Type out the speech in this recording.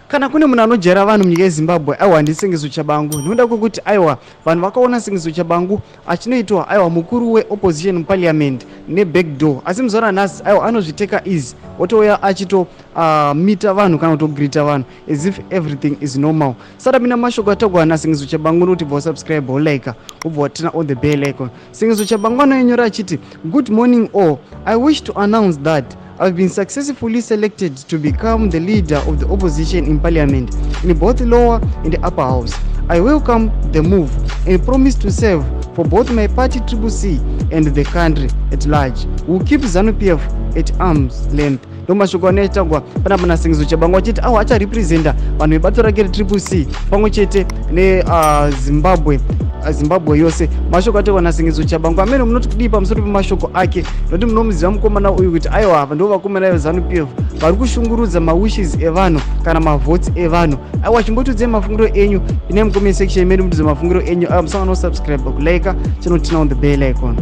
Kana kune munhu anojaira vanhu munyika yeZimbabwe, aiwa, ndiSengezo Tshabangu, nekuda kwekuti, aiwa, vanhu vakaona Sengezo Tshabangu achinoitwa, aiwa, mukuru weopposition muparliament nebackdoor, asi muzuva ranhasi, aiwa, anozviteka easy, otouya achito mita vanhu kana kutogreeta vanhu as if everything is normal. Sadapinda mashoko atagwa naSengezo Tshabangu, nokuti bva wasubscribe, wolike, wobva waturn on the bell icon. Sengezo Tshabangu anonyora achiti, "Good morning all. I wish to announce that I've been successfully selected to become the leader of the opposition in parliament in both lower and upper house. I welcome the move and promise to serve for both my party, Triple C, and the country at large. We'll keep ZANU PF at arm's length." Ndo mashoko anoitagwa panapa naSengezo Tshabangu, achiti awa acharepresenta vanhu vebato rake reTriple C pamwe chete neZimbabwe, Zimbabwe yose. Mashoko ataurwa naSengezo Tshabangu amene, munoti kudii pamusoro pemashoko ake? Nokuti munomuziva mukomana uyu kuti, aiwa, ava ndo vakomana veZANU PF vari kushungurudza mawishes evanhu kana mavotes evanhu. Aiwa, chimbotiudzai mafungiro enyu ine mucomment section medu, mutiudze mafungiro enyu. Aiwa, musangano, subscribe, kulike, chinoturn on the bell icon.